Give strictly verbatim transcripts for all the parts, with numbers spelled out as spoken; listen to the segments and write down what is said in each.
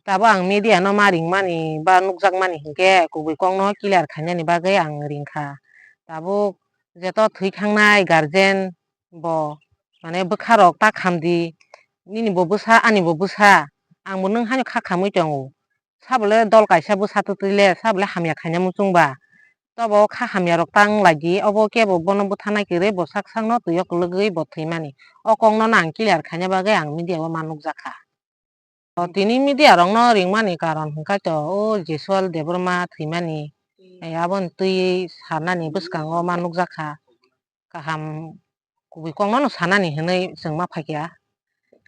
Tabuk ang media no ma ringmani ba nukjakmani hinkhe kubui kokno clear khainani bagwi ang ringkha. Tabuk jeto thwi thangnai guardian bo, mane, bwkha rok ta khamdi, nini bo bwsa, ani bo bwsa, ang bo nwng haino kha khamwi tongo. Sabole dol kaisa bwsa twtwi le, sabole hamya khaina muchung ba. Tobo kha hamya rok tang lai di, obo kebo bono bwthanai kwrwi bo sak sakno twi o kwlwgwi bo thwimani. O kokno no ang clear khaina bagwi ang media o ma nukjakha. O tini media rokno ringmani karon hwnkhe to o Jesual Debbarma thwimani, eh, aboni twi sanani bwskango ma nukjakha. Kaham kubui kokno no sanani hinwi chwng ma phaikha.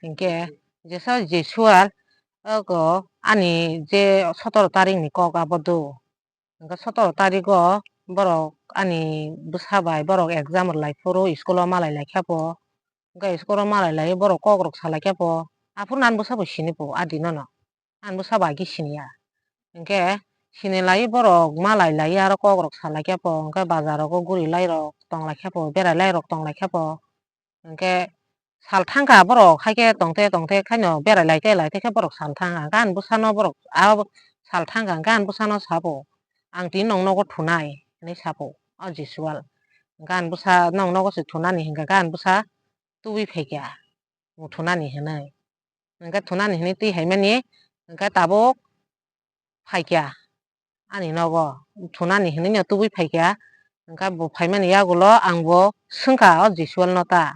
Hinkhe jesa Jesual, ogo ani je sotoro tarikni kok abo do. Hwnkhe sotoro tarigo borok ani bwsa bai borok exam rwlai phuru school o malai lai kha po. Hwnkhe school o malai lai borok kok rok salai kha po. Aphuru ani bwsa bo sini po a dino no. Ani bwsa bo agi sini ya. Hwnkhe sini lai borok malai lai aro kok rok salai kha po. Hwnkhe bazar rogo guri lai rok tong lai kha po, berai lai rok tong lai kha po. Hwnkhe sal thangkha borok, haikhe tongte tongte khaino berai laite laite khe borok sal thangkha. Hwnkhe ani bwsano borok a sal thangkha, hwnkhe ani bwsano sabo, "Ang tini nong nogo thunai," hinwi sabo o Jesual. Hwnkhe ani bwsa, "Nong nogo se thunani," hinkha khe ani bwsa tubui phaikha, "Bo thunani," hinwi. Hwnkhe thunani hinwi twi haimani, hwnkhe tabuk phaikha ani nogo, thunani hinwi no tubui phaikha. Hwnkhe bo phaimani yagulo ang bo swngkha o Jesual no ta,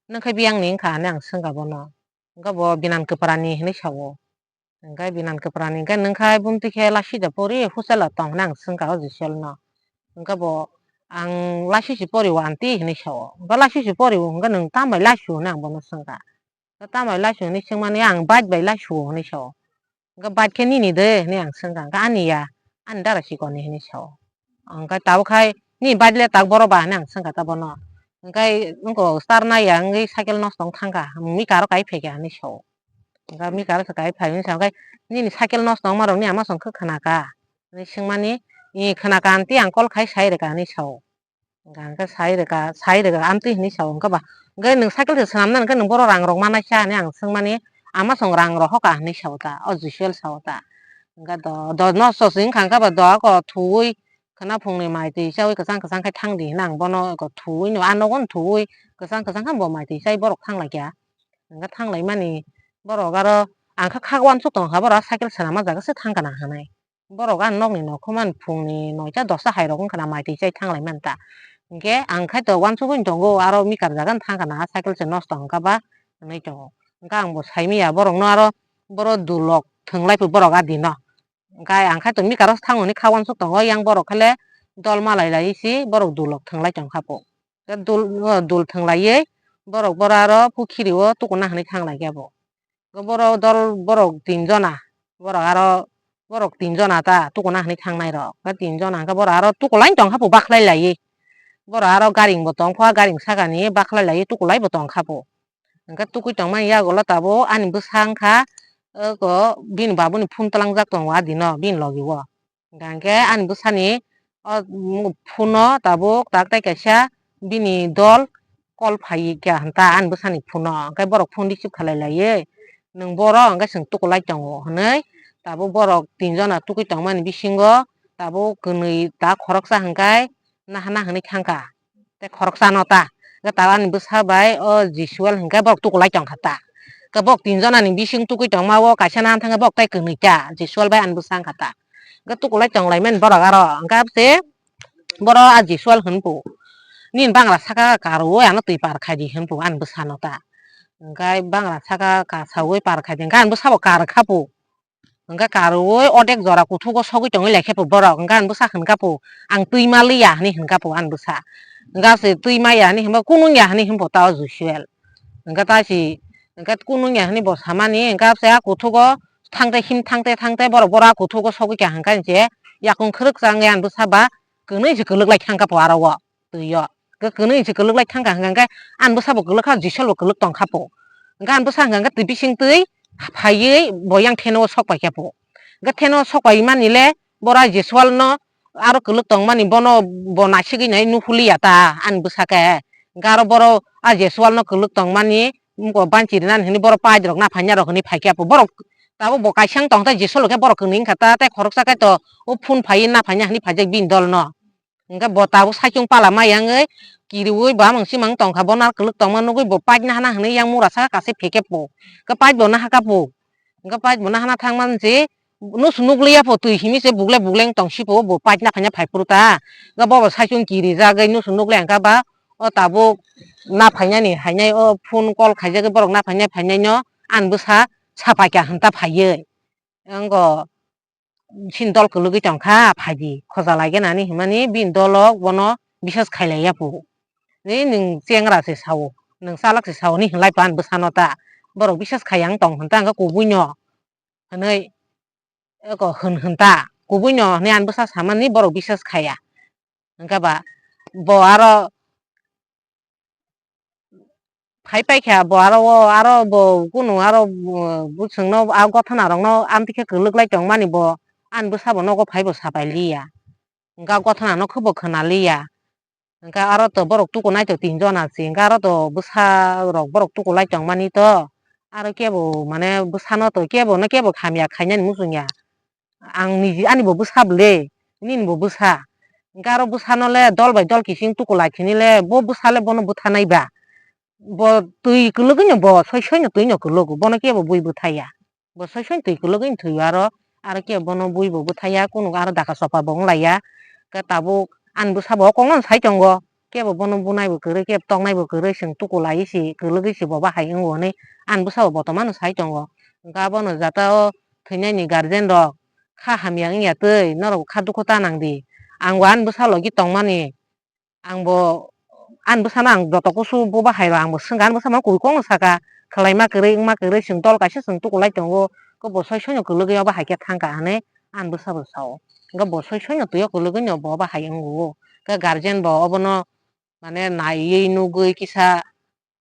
"Nwng khe biyang ni wngkha?" hinwi ang swngkha bono. Hwnkhe bo, "Binan kwpra ni," hinwi sao. Hwnkhe binan kwpra ni hwnkhe, "Nwng khe bumtwi khe lasi da pori hostel o tong?" hinwi ang swngkha o Jesual no. Hwnkhe bo, "Ang lasi si pori o aunty," hinwi sao. Hwnkhe, "Lasi si pori o hwnkhe nwng tam bai lasi o?" hinwi ang bono swngkha. Hwnkhe, "Tam bai lasi o?" hinwi swngmani, "Ang bike bai lasi o," hinwi sao. Hwnkhe, "Bike khe nini de?" hinwi ang swngkha. Hwnkhe, "Ani ya, ani dara chikon ni," hinwi sao. Hwnkhe tabuk khai, "Ni bike le tak boro ba?" hinwi ang swngkha ta bono. Hwnkhe wngkha start nai ya wngwi cycle nosto wng thangkha, "Mika aro kai phaikha," hinwi sao. Hwnkhe mika aro se kai phai hinwi sao, hwnkhe, "Nini cycle nosto wngma rok ni ama song khe khna kha?" hinwi swngmani, "Ee, khna kha aunty, ang call khai sai rwkha," hinwi sao. Hwnkhe sai rwkha, sai rwkha aunty hinwi sao, hwnkhe ba, hwnkhe, "Nwng cycle se swnamnani hwnkhe nwng boro rang rok manaisa?" hinwi ang swngmani, "Ama song rang rohor kha," hinwi sao ta, o Jesual sao ta. Hwnkhe do, do nosto se wngkha, hwnkhe ba do ako thuwi khwna phungni mai twi chawi kwchang kwchang khe thangdi hinwi ang bono eko thuwi no, a nogo no thuwi kwchang kwchang khe bo mai twi chai borok thang lai kha. Hwnkhe thang lai mani borok aro ang khe kha uansuk tong kha, borok cycle swnam ma jaga se thang kana hinwi. Borok ani nokni nokho mani phungni noita dosta hai rok wngkha na, mai twi chai thang lai mani ta. Hwnkhe ang khai to uansugwi tongo, aro mikar jaga no thang kana, cycle se nosto wngkha ba hinwi tongo. Hwnkhe ang bo sai manya borok no, aro boro dulok thwng lai phu borok a dino. Hwnkhe ang khai to mikar o thang hwnwi kha uansuk tongo, yang borok khe le dol malai lai si borok dulok thwng lai tong kha phu. Khe dul, o dul thwng laiwi borok boro aro pukhiri o tukuna hinwi thang lai kha bo. Hwnkhe borok dol, borok tin jona, borok aro, borok tin jona ta tukuna hinwi thangnai rok. Khe tin jona hwnkhe borok aro tukulai tong kha phu bakhlai laiwi. Borok aro garing bo tong kha, garing saka ni bakhlai laiwi tukulai bo tong kha phu. Hwnkhe tukui tong mani yagulo tabuk ani bwsa wngkha, oko bini babuni phone twlangjak tongo a dino bini logi o. Hwnkhe ani bwsani o phone o tabuk tak tai kaisa bini dol call phai kha hinta ani bwsani phone o, hwnkhe borok phone receive khalai laiwi, "Nwng boro?" hwnkhe chwng tukulai tongo hinwi tabuk borok tin jona tukui tongmani bisingo tabuk kwnwi ta khoroksa hwnkhe nahana hinwi thangkha. Tei khoroksa no ta. Hwnkhe tabuk ani bwsa bai o Jesual hwnkhe borok tukulai tongkha ta. Hwnkhe borok tin jona ni bising tukui tongma o kaisa nang thangkhe borok tei kwnwi ta. Jesual bai ani bwsa wngkha ta. Hwnkhe tukulai tong lai mani borok aro. Hwnkhe abse borok a Jesual hwn phu, "Nini bangra saka karwi ano twi par khai di," hwn phu ani bwsa no ta. Hwnkhe bangra saka kasaui par khai di. Hwnkhe ani bwsa bo kar kha phu. Hwnkhe karwi odek jora kuthugo sogwi tongwi lai khe phu borok. Hwnkhe ani bwsa hwn kha phu, "Ang twi ma li ya," hinwi hwn kha phu ani bwsa. Hwnkhe se twi ma ya hinwi hwnba, "Kunu ya," hinwi hwn phu ta o Jesual. Hwnkhe ta si, hwnkhe kunu ya hinwi bo samani, hwnkhe se a kuthugo thangte him thangte thangte borok boro a kuthugo sogwi kha hwnkhe se yakung khwrwk cha wngwi ani bwsa ba kwnwi se kwlwk lai thang kha phu aro o. Twi o. Hwnkhe kwnwi se kwlwk lai thang kha hwnkhe, hwnkhe ani bwsa bo kwlwk kha, Jesual bo kwlwk tong kha phu. Hwnkhe ani bwsa hwnkha hwnkhe twi bising twi phaiwi bo yang theno o sok pai kha phu. Hwnkhe theno o sok pai mani le boro a Jesual no aro kwlwk tong mani bono bo naisigwi nai nuhuli ya ta ani bwsa khe. Hwnkhe aro boro a Jesual no kwlwk tong mani wngkha banchi rwnani hinwi boro paidrok naphanya rok hinwi phai kha phu. Borok Tabuk bo kaisa wng tong tei jesulo khe borok kwnwi wngkha ta, tei khoroksa khe to o phone phaiwi na phaina hinwi phaijak bini dol no. Hwnkhe bo tabuk saichung pala mai yangwi kiriwi bamang simang tongkha, bo nar kwlwk tongma nugwi bo pipe nahana hinwi yang mura saka kaisa pheke po. Hwnkhe pipe bo nahaka po. Hwnkhe pipe bo nahana thangma se nusu nukliya po, twi himi se bugle bugle wng tong si po, bo pipe na phaina phai phuru ta. Hwnkhe bo bo saichung kirijagwi nusu nukliya hwnkha ba o tabuk na phainani hainai o phone call khaijagwi borok na phainai phainai no ani bwsa sapaikha hwnta phaiwi. Wngo. Chini dol kwlwgwi tongkha, phaidi, khoja laigenani hinmani bini dolo bono bisas khailaiya po. Ni nwng chengra se sao, nwng chalak se sao ni hinlai pan bwsano ta. Borok bisas khaiya wng tong hwnta hwnkhe kubuino hinwi eko hwn hwnta. Kubuino hinwi ani bwsa samani borok bisas khaiya. Hwnkhe ba bo aro phai paikha bo aro o, aro bo kunu aro, uh, bwswkno a gothanarokno amtwi khe kwlwk lai tongmani bo ani bwsabo nogo phaibo sapai liya. Hwnkhe a gothanano khe bo khna liya. Hwnkhe aro to borok tuku nai to tin jona se, hwnkhe aro to bwsarok borok tuku lai tongmani to. Aro kebo mane bwsano to kebono kebo hamya khainani muchungya. Ang niji ani bo bwsa bwle, nini bo bwsa. Hwnkhe aro bwsano le dol bai dol kising tuku lai khini le bo bwsa le bono bwthanai ba. Bo twi kwlwgwi no bo soi soi no twi no kwlwgo, bono kebo bui bwthaiya. Bo soi soi twi kwlwgwi thwio aro, aro kebo bono bui bo bwthaiya, kunu aro daka sopa bo wnglaiya. Khe tabuk ani bwsa bo o kokno sai tongo, kebo bono bunai bo kwrwi, kebo toknai bo kwrwi, chwng tuku laiwi se kwlwgwi se bo bahai wngo hinwi ani bwsa bo botomano sai tongo. Hwnkhe abono jata o thwinaini guardian rok kha hamya wngya twi norok kha dukhu ta nang di. Ang bo ani bwsa logi tongmani, ang bo ani bwsano ang joto kusu bo bahai rok ang bo swngkha, ani bwsa mano kubui kokno saka, khwlaima kwrwi wngma kwrwi chwng dol kaisa chwng tukulai tongo, khe bo soi soi no kwlwgwi o bahai khe thangkha hinwi ani bwsa bo sao. Hwnkhe bo soi soi no twi o kwlwgwi no bo bahai wngo, khe guardian bo obono mane naiwi nugwi kisa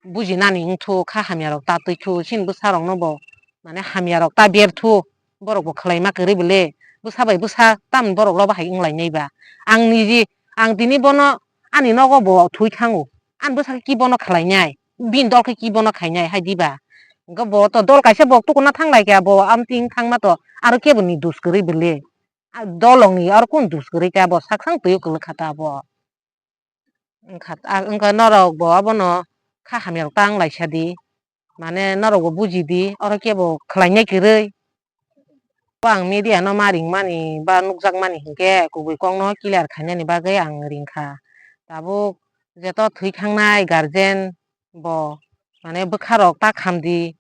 bujinani wngthu, kha hamyarok ta twithu, chini bwsarokno bo mane hamyarok ta berthu, borok bo khwlaima kwrwi bwle, bwsa bai bwsa tamni borok rok bahai wnglainai ba. Ang niji, ang tini bono ani nogo bo thwi thango, ani bwsa khe ki bono khwlainai, bini dol khe ki bono khainai hai diba? Hwnkhe bo to dol kaisa bo tukuna thanglaikha, bo amtwi wng thangma to aro kebo ni dos kwrwi bwle, a dolongni aro kunu dos kwrwi kha, bo sak sang twi o kwlwkha ta bo. Wngkha, a, wngkha norok bo abono kha hamya rok ta wng lai sa di, mane norok bo buji di, oro kebo khwlai nai kwrwi. Bo ang media no ma ring mani ba nukjak mani hinkhe kubui kok no clear khainani bagwi ang ring kha. Tabuk jeto thwi thangnai guardian bo mane bwkha rok ta kham di,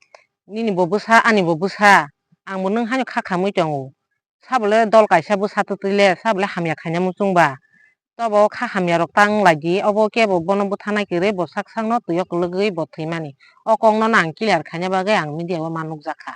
nini bo bwsa ani bo bwsa, ang bo nwng haino kha khamwi tongo. Sabole dol kaisa bwsa twtwi le, sabole hamya khaina muchung ba. Tobo kha hamya rok tang lai di, obo kebo bono bwthanai kwrwi bo sak sakno twi o kwlwgwi bo thwimani. O kokno no ang clear khaina bagwi ang media o ma nukjak kha.